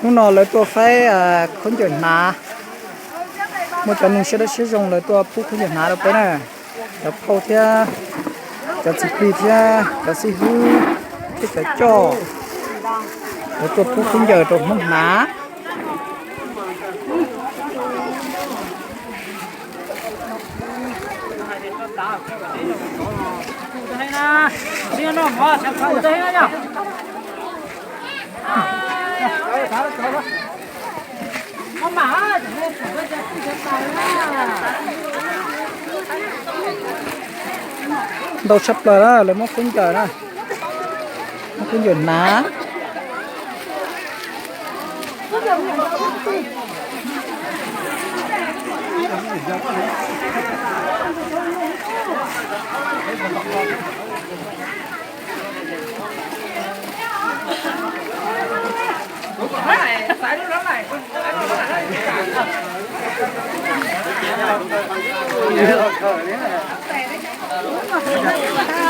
Hnub no lawv tuaj faib khaub ncaws hnav, muaj cov neeg siab dawb siab zoo lawv tuaj pub khaub ncaws hnav rau peb na. Cov phauj thiab cov txiv plig thiab cov xib hwb thiab cov coj, lawv tuaj pub khaub ncaws rau Hmoob hnav. Ntau tshaj plaws na, lawv muab khaub ncaws na, muab khaub ncaws hnav.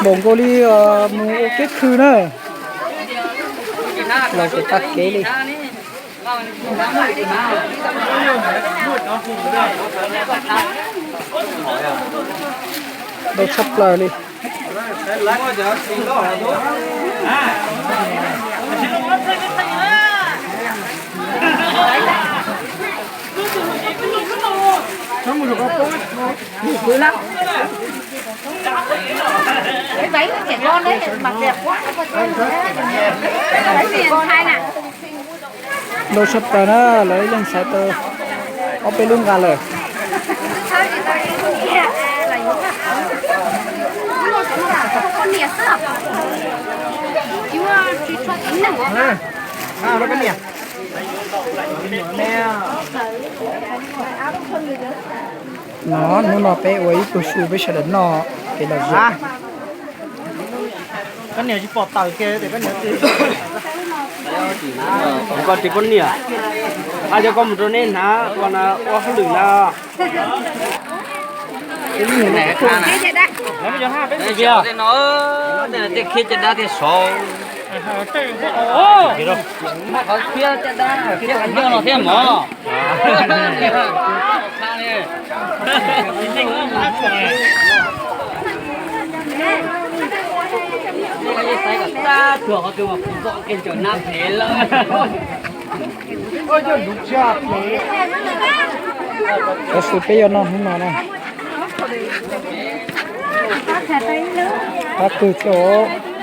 Npaum nkaus li mus ua kev khw na, los tsis tag kev li. Ntau tshaj plaws li. Ntau tshaj plaws na, lawv ib leeg xaiv tau ob peb lub nqa lawm. No hnub no peb ua ib pluag su peb sawv daws noj kev lom zem. Koj niam tsis pom tawm kiag tias koj niam tsis, koj tsis poj niam, a, cov koj mus rau neb hnav ua hauj lwm na. Tej khiab caj dab thiab sov, qhov khiab caj dab, khiab qhov ncauj no thiab mog. Cov su peb yuav noj hnub no na. Qab twg thiab os?